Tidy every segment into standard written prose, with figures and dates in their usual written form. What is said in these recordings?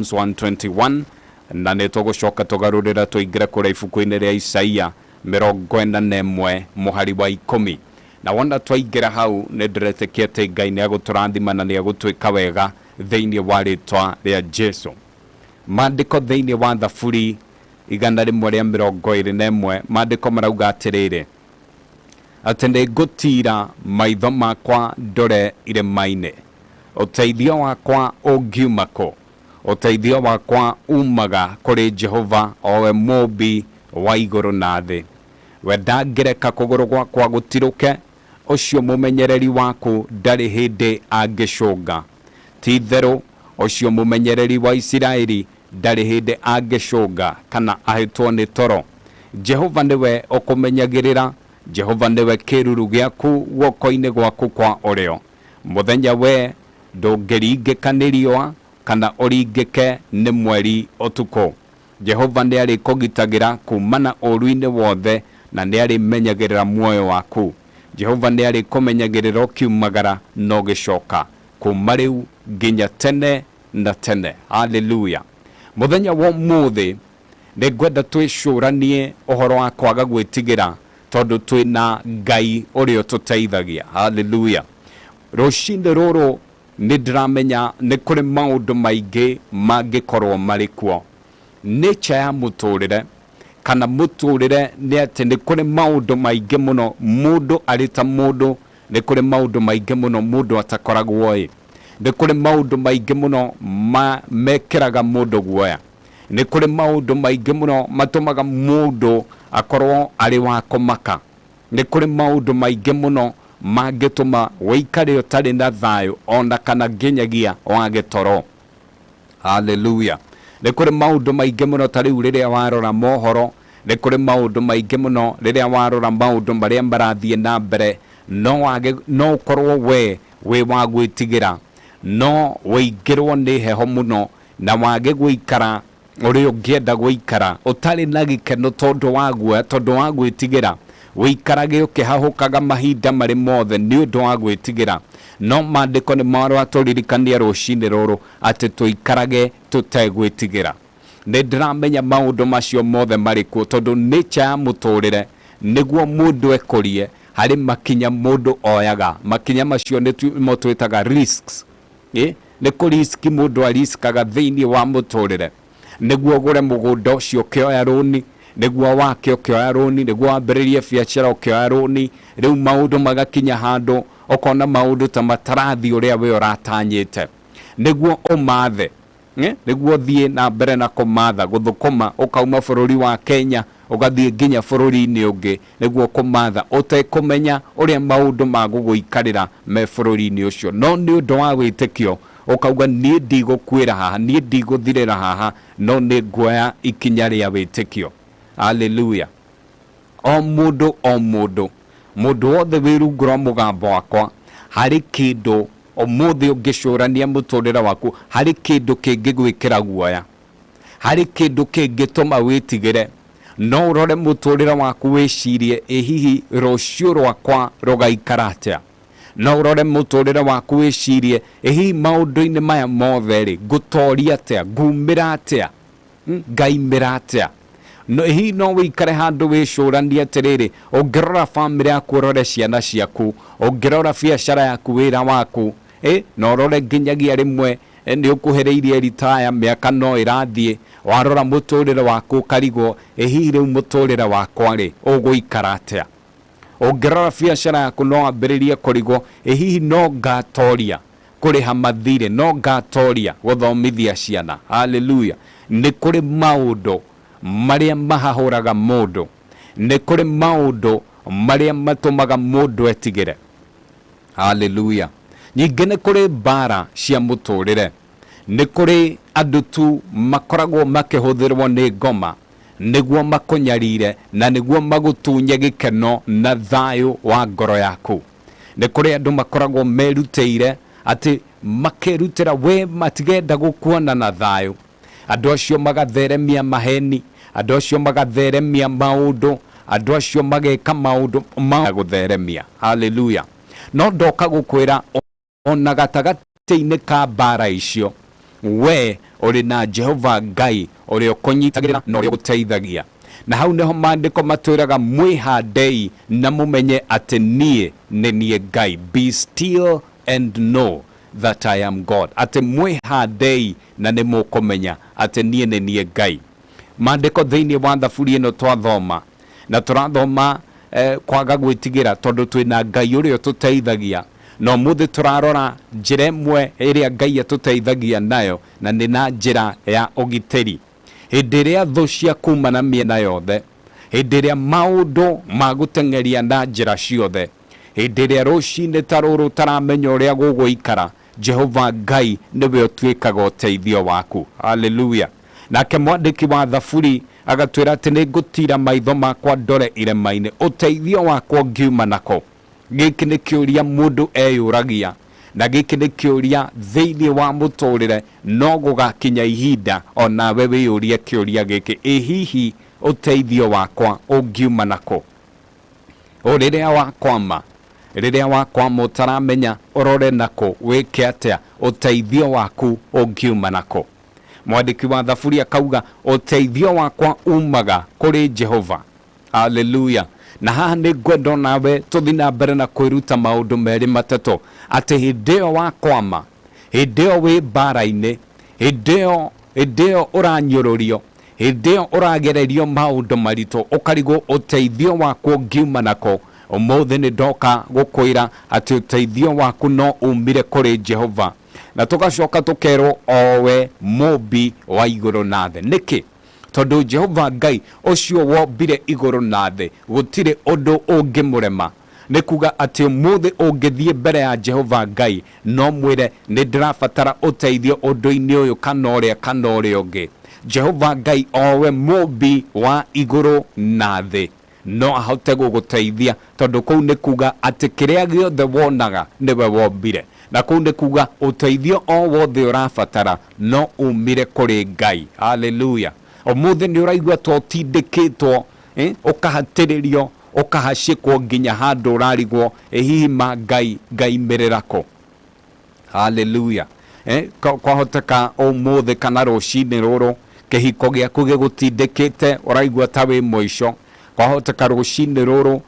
Psalms 121 na nĩ tũgũcoka tũgarũrĩra tũingĩre kũrĩa ibuku-inĩ rĩa Isaia 41 mũhari wa 10. Na wona twaingĩra hau nĩ ndĩretĩkia atĩ Ngai nĩ agũtũrathima na nĩ agũtwĩka wega thĩinĩ wa rĩtwa rĩa Jesu. Maandĩko thĩinĩ wa Thaburi 121 maandĩko marauga atĩrĩrĩ, atĩ nĩ ngũtiira maitho makwa ndore irĩma-inĩ, ũteithio wakwa ũngiuma kũ? Ũteithio wakwa umaga kũrĩ Jehova, o we Mũũmbi wa igũrũ na thĩ. We ndangĩreka kũgũrũ gwakwa gũtirũke, ũcio mũmenyereri waku ndarĩ hĩndĩ angĩcũnga. Ti-itherũ, ũcio mũmenyereri wa Isiraeli ndarĩ hĩndĩ angĩcũnga kana ahĩtwo nĩ toro. Jehova nĩwe ũkũmenyagĩrĩra, Jehova nĩwe kĩĩruru gĩaku guoko-inĩ gwaku kwa ũrĩo. Mũthenya wee ndũngĩringĩka nĩ riũa, kana ũringĩke nĩ mweri ũtukũ. Jehova nĩarĩkũgitagĩra kuumana ũũru-inĩ wothe, na nĩarĩmenyagĩrĩra muoyo waku. Jehova nĩarĩkũmenyagĩrĩra ũkiumagara na ũgĩcoka, kuuma rĩu nginya tene na tene. Haleluya! Mũthenya wa ũmũthĩ nĩ ngwenda twĩcũranie ũhoro wa kwaga gwĩtigĩra tondũ twĩna Ngai ũrĩa ũtũteithagia. Haleluya! Rũcinĩ rũrũ nĩ ndĩramenya nĩ kũrĩ maũndũ maingĩ mangĩkorwo marĩ kuo. Nature ya mũtũrĩre kana mũtũrĩre nĩ atĩ nĩ kũrĩ maũndũ maingĩ mũno mũndũ arĩ ta mũndũ, nĩ kũrĩ maũndũ maingĩ mũno mũndũ atakoragwo ĩ. Nĩ kũrĩ maũndũ maingĩ mũno mekĩraga mũndũ guoya. Nĩ kũrĩ maũndũ maingĩ mũno matũmaga mũndũ akorwo arĩ wa kũmaka. Nĩ kũrĩ maũndũ maingĩ mũno mangĩtũma ũikare ũtarĩ na thayũ ona kana nginyagia wage toro. Haleluya. Nĩ kũrĩ maũndũ maingĩ mũno ta rĩu rĩrĩa warora mohoro, nĩ kũrĩ maũndũ maingĩ mũno rĩrĩa warora maũndũ marĩa marathiĩ na mbere, no wage, no ũkorwo we wĩ wa gwĩtigĩra, no ũingĩrwo nĩ heho mũno na wage gũikara ũrĩa ũngĩenda gũikara, ũtarĩ na gĩkeno tondũ wa guoya, tondũ wa gwĩtigĩra, ũikarage ũkĩhahũkaga mahinda marĩ mothe nĩ ũndũ wa gwĩtigĩra. No maandĩko nĩ maratũririkania rũcinĩ rũrũ atĩ tũikarage tũtegwĩtigĩra. Nĩ ndĩramenya maũndũ macio mothe marĩ kuo tondũ nature ya mũtũrĩre nĩguo mũndũ ekũrie harĩ makinya mũndũ oyaga. Makinya macio nĩmo twĩtaga risks. Nĩ kũ risk mũndũ ariskaga thĩinĩ wa mũtũrĩre. Nĩguo ũgũre mũgũnda ũcio ũkĩoya rũni, nĩguo wake ũkĩoya rũni, nĩguo wambĩrĩrie biacara ũkĩoya rũni, rĩu maũndũ magakinya handũ ũkona maũndũ ta matarathiĩ ũrĩa we ũratanyĩte. Nĩguo ũmathe, nĩguo ũthiĩ na mbere na kũmatha, gũthũkũma, ũkauma bũrũri wa Kenya, ũgathiĩ nginya bũrũri-inĩ ũngĩ, nĩguo kũmatha, ũtekũmenya ũrĩa maũndũ magũgũikarĩra me bũrũri-inĩ ũcio. No nĩ ũndũ wa wĩtĩkio, ũkauga niĩ ndigũkuĩra haha, niĩ ndigũthirĩra haha, no nĩ nguoya ikinya rĩa wĩtĩkio. Haleluya. O mũndũ o mũndũ, mũndũ wothe wĩ rungu rwa mũgambo wakwa, harĩ kĩndũ ũmũthĩ ũngĩcũrania mũtũrĩre waku, harĩ kĩndũ kĩngĩgwĩkĩra guoya, harĩ kĩndũ kĩngĩtũma wĩtigĩre. No ũrore mũtũrĩre waku wĩcirie, ĩ hihi rũciũ rwakwa rũgaikara atĩa? No ũrore mũtũrĩre waku wĩcirie, ĩ hihi maũndũ-inĩ maya mothe rĩ, ngũtoria atĩa? Ngumĩra atĩa? Ngaimĩra atĩa? No, hihi no wĩikare handũ wĩcũranie atĩrĩrĩ, ũngĩrora bamĩrĩ yaku, ũrore ciana ciaku, ũngĩrora biacara yaku, wĩra waku, na ũrore nginyagia rĩmwe nĩ ũkuhĩrĩirie ritaya, mĩaka no ĩrathiĩ, warora mũtũrĩre waku ũkarigwo, ĩ hihi rĩu mũtũrĩre wakwa rĩ, ũgũikara atĩa? Ũngĩrora biacara yaku no wambĩrĩrie kũrigwo, ĩ hihi no ngatoria kũrĩha mathirĩ, no ngatoria gũthomithia ciana? Haleluya. Nĩ kũrĩ maũndũ marĩa mahahũraga mũndũ, nĩ kũrĩ maũndũ marĩa matũmaga mũndũ etigĩre. Haleluya. Ningĩ nĩ kũrĩ mbara cia mũtũrĩre, nĩ kũrĩ andũ tu makoragwo makĩhũthĩrwo nĩ ngoma nĩguo makũnyarire na nĩguo magũtunye gĩkeno na thayũ wa ngoro yaku. Nĩ kũrĩ andũ makoragwo merutĩire atĩ makerutĩra we matigenda gũkuona na thayũ. Andũ acio magatheremia maheni, andũ acio magatheremia maũndũ, andũ acio mageka maũndũ ma gũtheremia. Haleluya. No ndoka gũkwĩra ona gatagatĩ-inĩ ka mbara icio, We ũrĩ na Jehova Ngai ũrĩa ũkũnyitagĩrĩra na ũrĩa ũgũteithagia. Na hau nĩho maandĩko matwĩraga mwĩhandei na mũmenye atĩ niĩ nĩ niĩ Ngai. Be still and know that I am God. Atĩ mwĩhandei na nĩ mũkũmenya atĩ niĩ nĩ niĩ Ngai. Maandĩko thĩinĩ wa thaburi ĩno twathoma na tũrathoma kwaga gwĩtigĩra tondũ twĩna Ngai ũrĩa ũtũteithagia. Na ũmũthĩ tũrarora njĩra ĩmwe ĩrĩa Ngai atũteithagia nayo na nĩ na njĩra ya ũgitĩri. Hĩndĩ ĩrĩa thũ ciakuma na mĩena yothe, hĩndĩ ĩrĩa maũndũ magũteng'eria na njĩra ciothe, hĩndĩ ĩrĩa rũcinĩ ta rũrũ ũtaramenya ũrĩa gũgũikara, Jehova Ngai nĩwe ũtuĩkaga ũteithio waku. Haleluya. Nake mwandĩki wa thaburi agatwĩra atĩ nĩ ngũtiira maitho makwa ndore irĩma-inĩ, ũteithio wakwa ũngiuma nakũ? Gĩkĩ nĩ kĩũria mũndũ eyũragia, na gĩkĩ nĩ kĩũria thĩinĩ wa mũtũrĩre no gũgakinya ihinda onawe wĩyũrie kĩũria gĩkĩ, ĩ hihi ũteithio wakwa ũngiuma nakũ? O rĩrĩa wakwama, rĩrĩa wakwama ũtaramenya ũrore nakũ, wĩke atĩa, ũteithio waku ũngiuma nakũ? Mwandĩki wa thaburi akauga ũteithio wakwa umaga kũrĩ Jehova. Haleluya. Na haha nĩ ngwenda onawe tũthi na mbere na kwĩruta maũndũ merĩ matatũ, atĩ hĩndĩ ĩyo wakwama, hĩndĩ ĩyo wĩ mbara-inĩ, hĩndĩ ĩyo ũranyũrũrio, hĩndĩ ĩyo ũragererio maũndũ maritũ, ũkarigwo ũteithio waku ũngiuma nakũ, ũmũthĩ nĩ ndoka gũkwĩra atĩ ũteithio waku no umire kũrĩ Jehova. Na tũgacoka tũkerwo owe mũmbi wa igũrũ na thĩ. Nĩkĩ? Tondũ Jehova Ngai ũcio wombire igũrũ na thĩ gũtirĩ ũndũ ũngĩmũrema. Nĩ kuga atĩ ũmũthĩ ũngĩthiĩ mbere ya Jehova Ngai no mwĩre nĩ ndĩrabatara ũteithio ũndũ-inĩ ũyũ kana ũrĩa kana ũrĩa ũngĩ, Jehova Ngai owe mũmbi wa igũrũ na thĩ no ahote gũgũteithia, tondũ kũu nĩ kuga atĩ kĩrĩa gĩothe wonaga nĩwe wombire, na kũu nĩ kuga ũteithio o wothe ũrabatara no umire kũrĩ Ngai. Haleluya. Ũmũthĩ nĩ ũraigua ta ũtindĩkĩtwo, ũkahatĩrĩrio, ũkahacĩkwo nginya handũ ũrarigwo, ĩ hihi ma Ngai ngaimĩrĩra kũ? Haleluya. Kwahoteka ũmũthĩ kana rũcinĩ rũrũ kĩhiko gĩaku gĩgũtindĩkĩte ũraigua ta wĩ mũico. Kwahoteka rũcinĩ rũrũ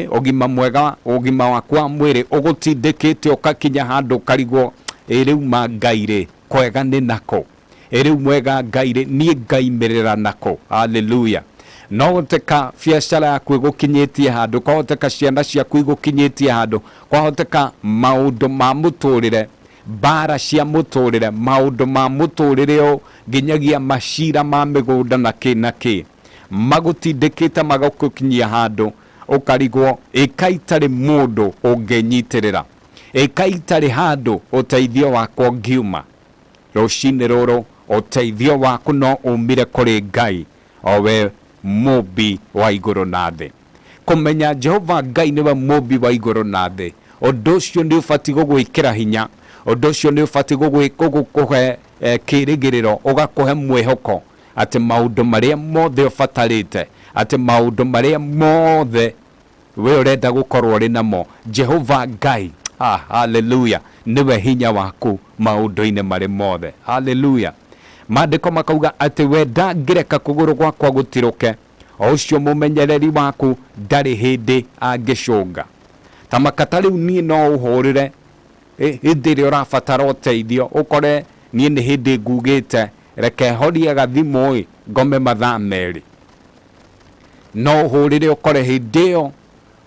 ũgima mwega, ũgima waku wa mwĩrĩ ũgũtindĩkĩte ũgakinya handũ ũkarigwo, ĩ rĩu ma Ngai rĩ, kwega nĩ nakũ? Ĩ rĩu mwega Ngai rĩ, niĩ ngaimĩrĩra nakũ? Haleluya. No hoteka biacara yaku ĩgũkinyĩtie handũ, kwahoteka ciana ciaku igũkinyĩtie handũ, kwahoteka maũndũ ma mũtũrĩre, mbara cia mũtũrĩre, maũndũ ma mũtũrĩre ũyũ, nginyagia macira ma mĩgũnda na kĩ na kĩ, magũtindĩkĩte magagũkinyia handũ ũkarigwo, ĩka itarĩ mũndũ ũngĩnyitĩrĩra, ĩka itarĩ handũ ũteithio wakwa ũngiuma. Rũcinĩ rũrũ ũteithio waku no umire kũrĩ Ngai, owe mũmbi wa igũrũ na thĩ. Kũmenya Jehova Ngai nĩwe mũmbi wa igũrũ na thĩ, ũndũ ũcio nĩ ũbatiĩ gũgwĩkĩra hinya, ũndũ ũcio nĩ ũbatiĩ gũkũhe kĩĩrĩgĩrĩro, ũgakũhe mwĩhoko atĩ maũndũ marĩa mothe ũbatarĩte, atĩ maũndũ marĩa mothe we ũrenda gũkorwo ũrĩ namo, Jehova Ngai, haleluya, nĩwe hinya waku maũndũ-inĩ marĩ mothe. Haleluya. Maandĩko makauga atĩ we ndangĩreka kũgũrũ gwakwa gũtirũke, o ũcio mũmenyereri waku ndarĩ hĩndĩ angĩcũnga. Ta makata rĩu niĩ no ũhũrĩre hĩndĩ ĩrĩa ũrabatara ũteithio, ũkore niĩ nĩ hĩndĩ ngugĩte reke horie gathimũ ĩ ngome mathaa merĩ. No ũhũrĩre ũkore hĩndĩ ĩyo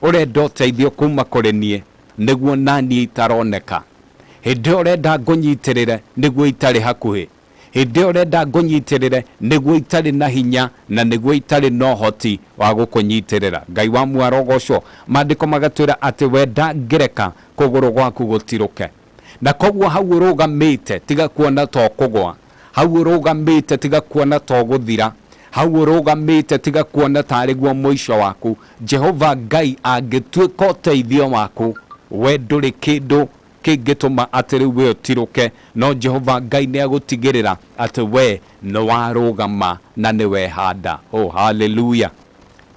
ũrenda ũteithio kuma kũrĩ niĩ nĩguo naniĩ itaroneka. Hĩndĩ ĩyo ũrenda ngũnyitĩrĩre nĩguo itarĩ hakuhĩ. Hĩndĩ ĩyo ũrenda ngũnyitĩrĩre nĩguo itarĩ na hinya na nĩguo itarĩ na ũhoti wa gũkũnyitĩrĩra. Ngai wa muoyo arogocwo. Maandĩko magatwĩra atĩ we ndangĩreka kũgũrũ gwaku gũtirũke. Na koguo hau ũrũgamĩte tiga kuona ta ũkũgwa, hau ũrũgamĩte tiga kuona ta ũgũthira, hau ũrũgamĩte tiga kuona ta arĩ guo mũico waku. Jehova Ngai angĩtuĩka ũteithio waku, we ndũrĩ kĩndũ kĩngĩtũma atĩ rĩu we ũtirũke, no Jehova Ngai nĩ agũtigĩrĩra atĩ we nĩ warũgama na nĩ wehanda. Oh, haleluya.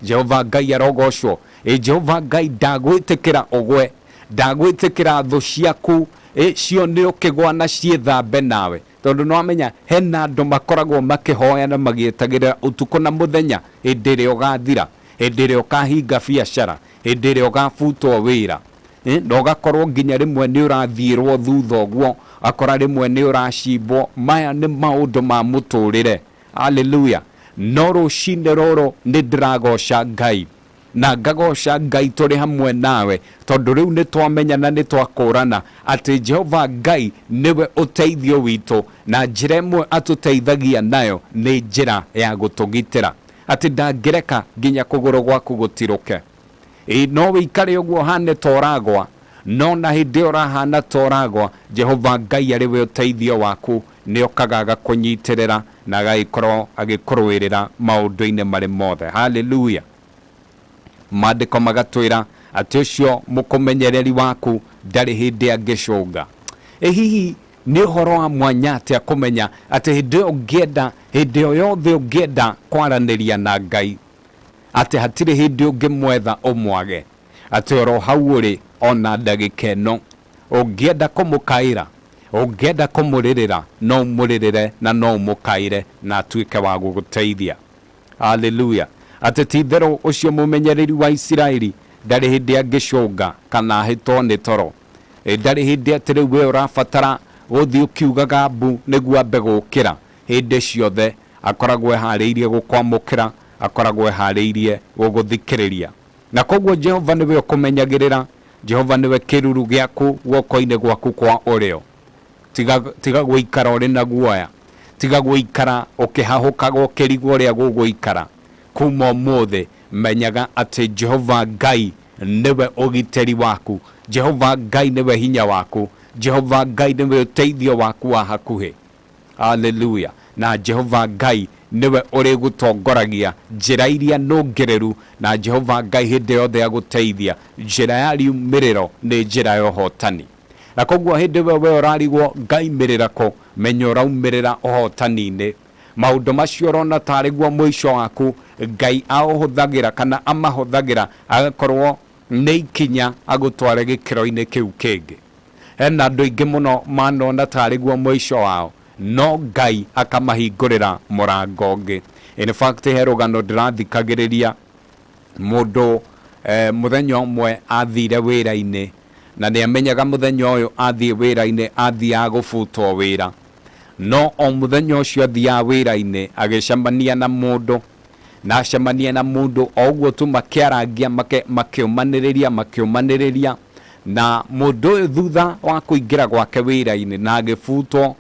Jehova Ngai arogocwo. Ĩ Jehova Ngai ndagwĩtĩkĩra ũgwe, Ndagwĩtĩkĩra thũ ciaku cione ũkĩgwa na ciĩthambe nawe, tondũ nĩwamenya hena andũ makoragwo makĩhoya na magĩetagĩrĩra ũtukũ na mũthenya hĩndĩ ĩrĩa ũgathira, hĩndĩ ĩrĩa ũkahinga biacara, hĩndĩ ĩrĩa ũgabutwo wĩra, na ũgakorwo nginya rĩmwe nĩ ũrathiĩrwo thutha ũguo, akora rĩmwe nĩ ũracimbwo. Maya nĩ maũndũ ma mũtũrĩre. Haleluya. No rũcinĩ rũrũ nĩ ndĩragoca Ngai na ngagoca Ngai tũrĩ hamwe nawe, tondũ rĩu nĩ twamenya na nĩ twakũrana atĩ Jehova Ngai nĩwe ũteithio witũ, na njĩra ĩmwe atũteithagia nayo nĩ njĩra ya gũtũgitĩra, atĩ ndangĩreka nginya kũgũrũ gwaku gũtirũke. Ĩ no wĩikare ũguo ũhane ta ũragwa, no na hĩndĩ ĩyo ũrahana ta ũragwa, Jehova Ngai arĩ we ũteithio waku, nĩ okaga agakũnyitĩrĩra na agagĩkorwo agĩkũrũĩrĩra maũndũ-inĩ marĩ mothe. Haleluya. Maandĩko magatwĩra atĩ ũcio mũkũmenyereri waku ndarĩ hĩndĩ angĩcũnga. Ĩ hihi nĩ ũhoro wa mwanya atĩa kũmenya atĩ hĩndĩ ĩyo ũngĩenda, hĩndĩ o yothe ũngĩenda kwaranĩria na Ngai, atĩ hatirĩ hĩndĩ ũngĩmwetha ũmwage, atĩ oro hau ũrĩ ona ndagĩka ĩno ũngĩenda kũmũkaĩra, ũngĩenda kũmũrĩrĩra, no ũmũrĩrĩre na no ũmũkaĩre na atuĩke wa gũgũteithia. Haleluya. Atĩ ti itherũ ũcio mũmenyereri wa Isiraeli ndarĩ hĩndĩ angĩcũnga kana ahĩtwo nĩ toro. Ndarĩ hĩndĩ atĩ rĩu we ũrabatara gũthiĩ ũkiugaga mbu nĩguo ambe gũkĩra. Hĩndĩ ciothe akoragwo eharĩirie gũkwamũkĩra, akoragwo eharĩirie gũgũthikĩrĩria. Na koguo Jehova nĩwe ũkũmenyagĩrĩra, Jehova nĩwe kĩruru gĩaku guoko-inĩ gwaku kwa ũrĩo. Tiga gũikara ũrĩ na guoya, tiga gũikara ũkĩhahũkaga ũkĩrigwo ũrĩa gũgũikara. Kuma ũmũthĩ menyaga atĩ Jehova Ngai nĩwe ũgitĩri waku, Jehova Ngai nĩwe hinya waku, Jehova Ngai nĩwe ũteithio waku wa hakuhĩ. Haleluya. Na Jehova Ngai nĩwe ũrĩgũtongoragia njĩra iria nũngĩrĩru, na Jehova Ngai hĩndĩ yothe agũteithia. Njĩra ya riumĩrĩro nĩ njĩra ya ũhotani. Na koguo hĩndĩ ĩyo we ũrarigwo ngaimĩrĩra kũ, menya ũraumĩrĩra ũhotani-inĩ. Maũndũ macio ũrona tarĩ guo mũico waku, Ngai aũhũthagĩra kana amahũthagĩra agakorwo nĩ ikinya agũtware gĩkĩro-inĩ kĩu kĩngĩ. Hena andũ aingĩ mũno manona tarĩ guo mũico wao, no Ngai akamahingũrĩra mũrango ũngĩ. In fact, he rũgano ndĩrathikagĩrĩria mũndũ mũthenya ũmwe athire wĩra-inĩ, na nĩ amenyaga mũthenya ũyũ athiĩ wĩra-inĩ athiaga gũbutwo wĩra. No o mũthenya ũcio athiaga wĩra-inĩ agĩcemania na mũndũ, na acemania na mũndũ o ũguo tu makĩarangia, makĩũmanĩrĩria, makĩũmanĩrĩria, na mũndũ ũyũ thutha wa kũingĩra gwake wĩra-inĩ na agĩbutwo,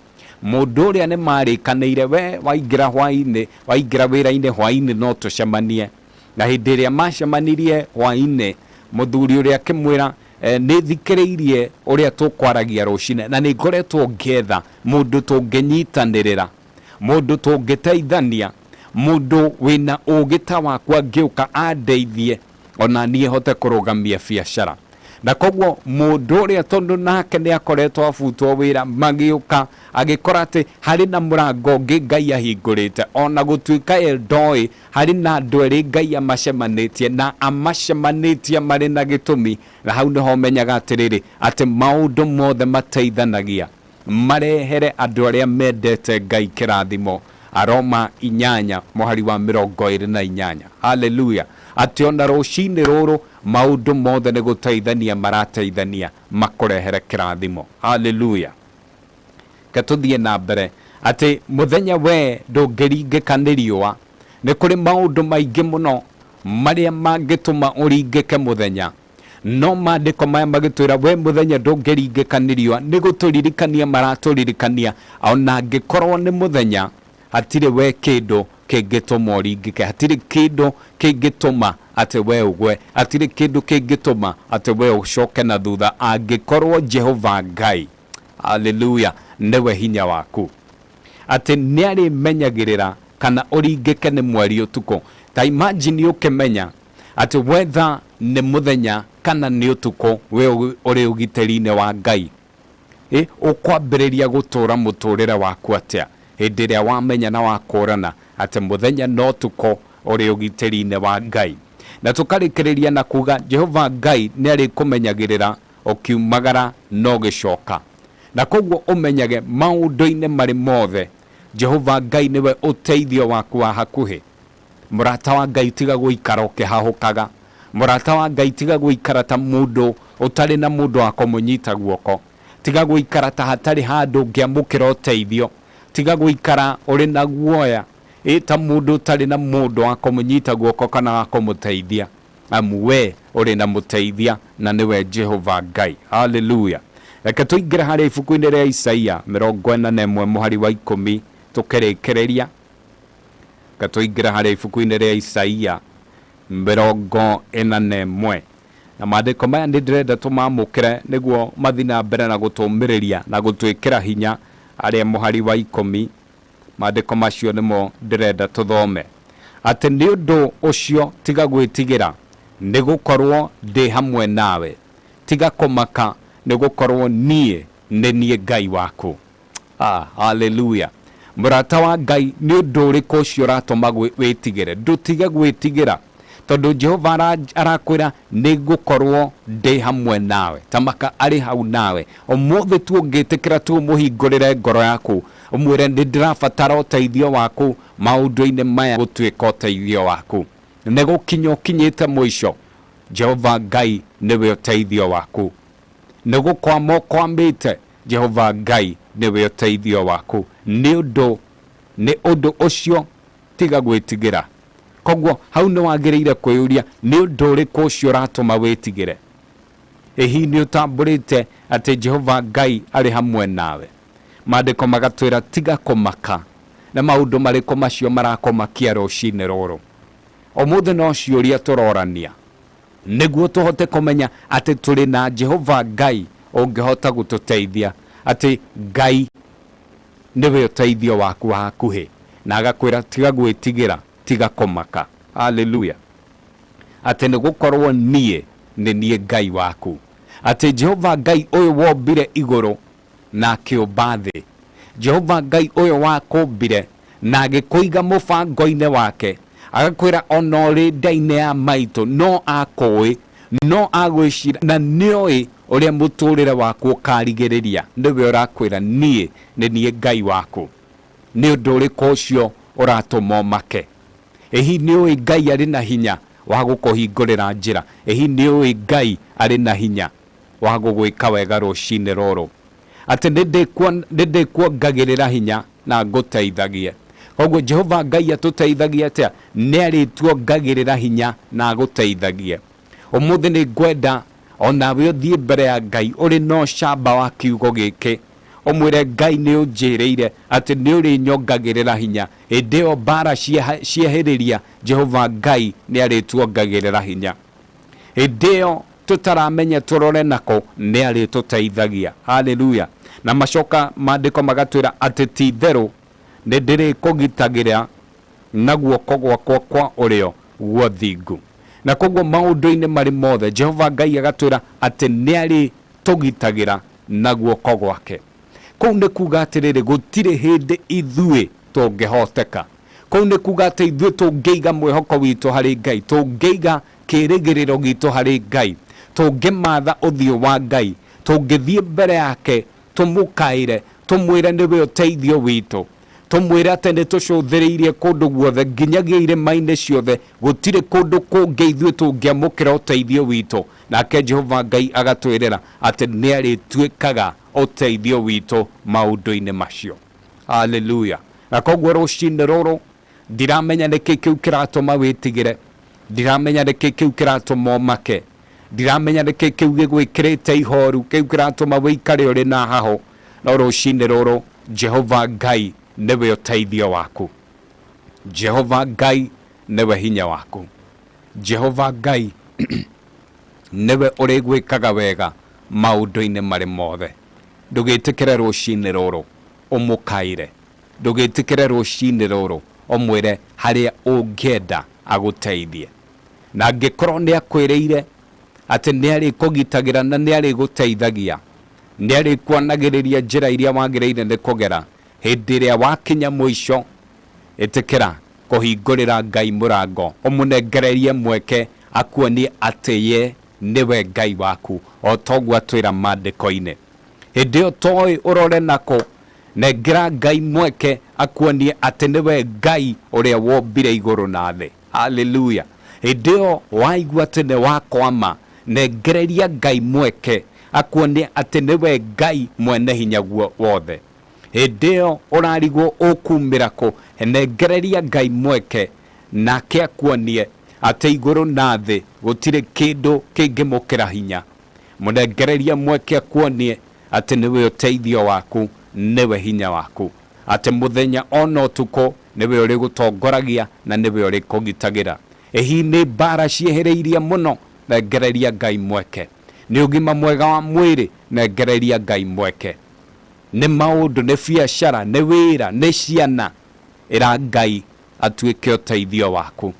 mũndũ ũrĩa nĩ marĩkanĩire, we waingĩra hwaĩ-inĩ, waingĩra wĩra-inĩ hwaĩ-inĩ no tũcemanie. Na hĩndĩ ĩrĩa macemanirie hwaĩ-inĩ, mũthuri ũrĩa akĩmwĩra, nĩ thikĩrĩirie ũrĩa tũkwaragia rũcinĩ, na nĩ ngoretwo ngĩetha mũndũ tũngĩnyitanĩrĩra, mũndũ tũngĩteithania, mũndũ wĩna ũgĩ ta waku angĩũka andeithie ona niĩ hote kũrũgamia biacara. Na koguo mũndũ ũrĩa tondũ nake nĩ akoretwo abutwo wĩra, magĩũka agĩkora atĩ harĩ na mũrango ũngĩ Ngai ahingũrĩte, ona gũtuĩka ye ndoĩ, harĩ na andũ erĩ Ngai amacemanĩtie, na amacemanĩtie marĩ na gĩtũmi. Na hau nĩho ũmenyaga atĩrĩrĩ, atĩ maũndũ mothe mateithanagia marehere andũ arĩa mendete Ngai kĩrathimo. Aroma 8 mũhari wa 28. Haleluya. Atĩ ona rũcinĩ rũrũ maũndũ mothe nĩ gũteithania marateithania makũrehere kĩrathimo. Haleluya. Ke tũthiĩ na mbere atĩ mũthenya we ndũngĩringĩka nĩ riũa. Nĩ kũrĩ maũndũ maingĩ mũno marĩa mangĩtũma ũringĩke mũthenya, no maandĩko maya magĩtwĩra we mũthenya ndũngĩringĩka nĩ riũa, nĩ gũtũririkania maratũririkania ona angĩkorwo nĩ mũthenya, hatirĩ we kĩndũ kĩngĩtũma ũringĩke, hatirĩ kĩndũ kĩngĩtũma atĩ we ũgwe, hatirĩ kĩndũ kĩngĩtũma atĩ we ũcoke na thutha angĩkorwo Jehova Ngai, haleluya, nĩwe hinya waku. Atĩ nĩ arĩmenyagĩrĩra kana ũringĩke nĩ mweri ũtukũ. Ta imagine ũkĩmenya atĩ wetha nĩ mũthenya kana nĩ ũtukũ, we ũrĩ ũgitĩri-inĩ wa Ngai. Ũkwambĩrĩria gũtũra mũtũrĩre waku atĩa hĩndĩ ĩrĩa wamenya na wakũrana atĩ mũthenya na ũtukũ ũrĩ ũgitĩri-inĩ wa Ngai. Na tũkarĩkĩrĩria na kuga Jehova Ngai nĩ arĩkũmenyagĩrĩra Ũkiumagara na ũgĩcoka. Na koguo ũmenyage maũndũ-inĩ marĩ mothe, Jehova Ngai nĩwe ũteithio waku wa hakuhĩ. Mũrata wa Ngai, tiga gũikara ũkĩhahũkaga. Mũrata wa Ngai, tiga gũikara ta mũndũ ũtarĩ na mũndũ wa kũmũnyita guoko. Tiga gũikara ta hatarĩ handũ ũngĩamũkĩra ũteithio. Tiga gũikara ũrĩ na guoya, ĩ ta mũndũ ũtarĩ na mũndũ wa kũmũnyita guoko kana wa kũmũteithia. Amu we ũrĩ na mũteithia na nĩwe Jehova Ngai. Haleluya. Reke tũingĩre harĩa ibuku-inĩ rĩa Isaia 41 mũhari wa 10 tũkĩrĩkĩrĩria. Reke tũingĩre harĩa ibuku-inĩ rĩa Isaia 41. Na maandĩko maya nĩ ndĩrenda tũmamũkĩre nĩguo mathiĩ na mbere na gũtũũmĩrĩria na gũtwĩkĩra hinya harĩa mũhari wa 10. Maandĩko macio nĩmo ndĩrenda tũthome. Atĩ nĩ ũndũ ũcio tiga gwĩtigĩra, nĩ gũkorwo ndĩ hamwe nawe. Tiga kũmaka, nĩ gũkorwo niĩ nĩ niĩ Ngai waku. Haleluya. Mũrata wa Ngai, nĩ ũndũ ũrĩkũ ũcio ũratũma wĩtigĩre? Ndũtige gwĩtigĩra, tondũ Jehova arakwĩra nĩ ngũkorwo ndĩ hamwe nawe. Tamaka arĩ hau nawe. Ũmũthĩ tu ũngĩtĩkĩra tu ũmũhingũrĩre ngoro yaku, ũmwĩre nĩ ndĩrabatara ũteithio waku maũndũ-inĩ maya, gũtuĩka ũteithio waku. Nĩ gũkinya ũkinyĩte mũico, Jehova Ngai nĩwe ũteithio waku. Nĩ gũkwama ũkwamĩte, Jehova Ngai nĩwe ũteithio waku. Nĩ ũndũ nĩ ũndũ ũcio tiga gwĩtigĩra. Koguo hau nĩ wagĩrĩire kwĩyũria nĩ ũndũ ũrĩkũ ũcio ũratũma wĩtigĩre. Ĩ hihi nĩ ũtambũrĩte atĩ Jehova Ngai arĩ hamwe nawe? Maandĩko magatwĩra tiga kũmaka. Nĩ maũndũ marĩkũ macio marakũmakia rũcinĩ rũrũ? Ũmũthĩ no ciũria tũrorania nĩguo tũhote kũmenya atĩ tũrĩ na Jehova Ngai ũngĩhota gũtũteithia, atĩ Ngai nĩwe ũteithio waku wa hakuhĩ, na agakwĩra tiga gwĩtigĩra, tiga kũmaka. Haleluya. Atĩ nĩ gũkorwo niĩ nĩ niĩ Ngai waku. Atĩ Jehova Ngai ũyũ wombire igũrũ na akĩũmba thĩ, Jehova Ngai ũyũ wakũmbire na agĩkũiga mũbango-inĩ wake, agakwĩra ona ũrĩ nda-inĩ ya maitũ no akũĩ, no agwĩcira na nĩoĩ ũrĩa mũtũrĩre waku ũkarigĩrĩria. Nĩwe ũrakwĩra niĩ nĩ niĩ Ngai waku. Nĩ ũndũ ũrĩkũ ũcio ũratũma ũmake? Ĩ hihi nĩũĩ Ngai arĩ na hinya wa gũkũhingũrĩra njĩra? Ĩ hihi nĩũĩ Ngai arĩ na hinya wa gũgwĩka wega rũcinĩ rũrũ? Atĩ nĩ ndĩkuongagĩrĩra hinya na ngũteithagie. Koguo Jehova Ngai atũteithagia atĩa? Nĩ arĩtuongagĩrĩra hinya na agũteithagie. Ũmũthĩ nĩ ngwenda onawe ũthiĩ mbere ya Ngai ũrĩ na ũcamba wa kiugo gĩkĩ. Ũmwĩre Ngai nĩ ũnjĩrĩire atĩ nĩ ũrĩnyongagĩrĩra hinya. Hĩndĩ ĩyo mbara ciehĩrĩria, Jehova Ngai nĩ arĩtuongagĩrĩra hinya. Hĩndĩ ĩyo tũtaramenya tũrore nako, nĩ arĩtũteithagia. Haleluya. Na macoka maandĩko magatwĩra atĩ ti itherũ nĩ ndĩrĩkũgitagĩra na guoko gwakwa kwa ũrĩo gwa ũthingu. Na koguo maũndũ-inĩ marĩ mothe Jehova Ngai agatwĩra atĩ nĩ arĩtũgitagĩra na guoko gwake. Kũu nĩ kuga atĩrĩrĩ, gũtirĩ hĩndĩ ithuĩ tũngĩhoteka. Kũu nĩ kuga atĩ ithuĩ tũngĩiga mwĩhoko witũ harĩ Ngai, tũngĩiga kĩĩrĩgĩrĩro gitũ harĩ Ngai, tũngĩmatha ũthiũ wa Ngai, tũngĩthiĩ mbere yake tũmũkaĩre, tũmwĩre nĩwe ũteithio witũ, tũmwĩre atĩ nĩ tũcũthĩrĩirie kũndũ guothe nginyagia irĩma-inĩ ciothe, gũtirĩ kũndũ kũngĩ ithuĩ tũngĩamũkĩra ũteithio witũ. Nake Jehova Ngai agatwĩrĩra atĩ nĩ arĩtuĩkaga ũteithio witũ maũndũ-inĩ macio. Haleluya. Na koguo rũcinĩ rũrũ ndiramenya nĩkĩ kĩu kĩratũma wĩtigĩre, ndiramenya nĩkĩ kĩu kĩratũma ũmake, ndiramenya nĩkĩ kĩu gĩgwĩkĩrĩte ihoru, kĩu kĩratũma wĩikare ũrĩ na hahũ. No rũcinĩ rũrũ Jehova Ngai nĩwe ũteithio waku. Jehova Ngai nĩwe hinya waku. Jehova Ngai nĩwe ũrĩgwĩkaga wega maũndũ-inĩ marĩ mothe. Ndũgĩtĩkĩre rũcinĩ rũrũ ũmũkaĩre. Ndũgĩtĩkĩre rũcinĩ rũrũ ũmwĩre harĩa ũngĩenda agũteithie. Na angĩkorwo nĩ akwĩrĩire atĩ nĩ arĩkũgitagĩra na nĩ arĩgũteithagia, nĩ arĩkuonagĩrĩria njĩra iria wagĩrĩire nĩ kũgera, hĩndĩ ĩrĩa wakinya mũico, ĩtĩkĩra kũhingũrĩra Ngai mũrango, ũmũnengererie mweke akuonie atĩ ye Nĩwe Ngai waku, o ta ũguo atwĩra Maandĩko-inĩ. Hĩndĩ ĩyo toĩ ũrore nakũ, nengera Ngai mweke akuonie atĩ nĩwe Ngai ũrĩa wombire igũrũ na thĩ. Haleluya! Hĩndĩ ĩyo waigua atĩ nĩ wakwama, nengereria Ngai mweke akuonie atĩ nĩwe Ngai mwene hinya wothe. Hĩndĩ ĩyo ũrarigwo ũkumĩra kũ, nengereria Ngai mweke nake akuonie atĩ igũrũ na thĩ gũtirĩ kĩndũ kĩngĩmũkĩra hinya. Mũnengererie mweke akuonie atĩ nĩwe ũteithio waku, nĩwe hinya waku, atĩ mũthenya o na ũtukũ nĩwe ũrĩgũtongoragia na nĩwe ũrĩkũgitagĩra. Ĩhi nĩ mbaara ciĩhĩrĩirie mũno, nengereria Ngai mweke. Nĩ ũgima mwega wa mwĩrĩ, nengereria Ngai mweke. Nĩ maũndũ, nĩ biacara, nĩ wĩra, nĩ ciana, ĩra Ngai atuĩke ũteithio waku.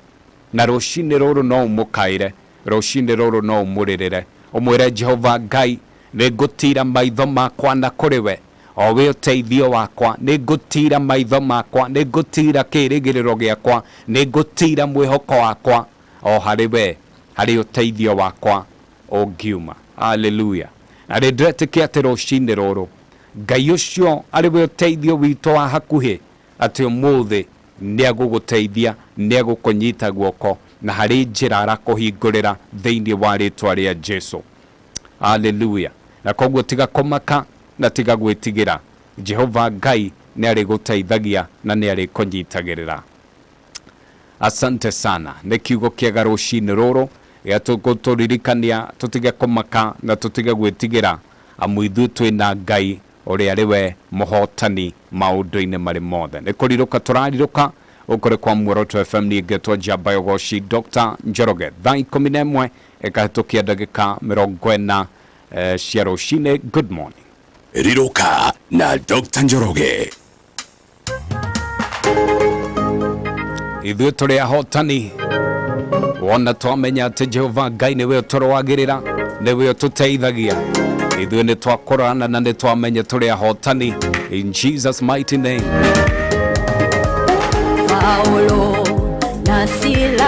Na rũcinĩ rũrũ no ũmũkaĩre, rũcinĩ rũrũ no ũmũrĩrĩre, ũmwĩre Jehova Ngai, nĩ ngũtiira maitho makwa na kũrĩ we, o we ũteithio wakwa, nĩ ngũtiira maitho makwa, nĩ ngũtiira kĩĩrĩgĩrĩro gĩakwa, nĩ ngũtiira mwĩhoko wakwa o harĩ we, harĩ ũteithio wakwa ũngiuma. Haleluya. Na nĩ ndĩretĩkia atĩ rũcinĩ rũrũ Ngai ũcio arĩ we ũteithio witũ wa hakuhĩ, atĩ ũmũthĩ nĩ agũgũteithia, nĩ agũkũnyita guoko, na harĩ njĩra arakũhingũrĩra thĩinĩ wa rĩtwa rĩa Jesu. Haleluya. Na koguo tiga kũmaka na tiga gwĩtigĩra, Jehova Ngai nĩ arĩgũteithagia na nĩ arĩkũnyitagĩrĩra. Asante sana. Nĩ kiugo kĩega rũcinĩ rũrũ gĩa gũtũririkania tũtige kũmaka na tũtige gwĩtigĩra, amu ithuĩ twĩna Ngai ũrĩa arĩ we mũhotani maũndũ-inĩ marĩ mothe. Nĩ kũrirũka tũrarirũka gũkũ nĩ kwa Muoroto FM, niĩ ngetwo Njamba ya Ũgoci Dr. Njoroge. Thaa 11 ĩkahĩtũkia ndagĩka 40 cia rũcinĩ. Good morning. Rirũka na Dr. Njoroge. Ithuĩ tũrĩ ahotani wona twamenya atĩ Jehova Ngai nĩwe ũtũrũagĩrĩra, nĩwe ũtũteithagia. Ithuĩ nĩ twakũrana na nĩ twamenya tũrĩ ahotani in Jesus mighty name. Paulo na Sila.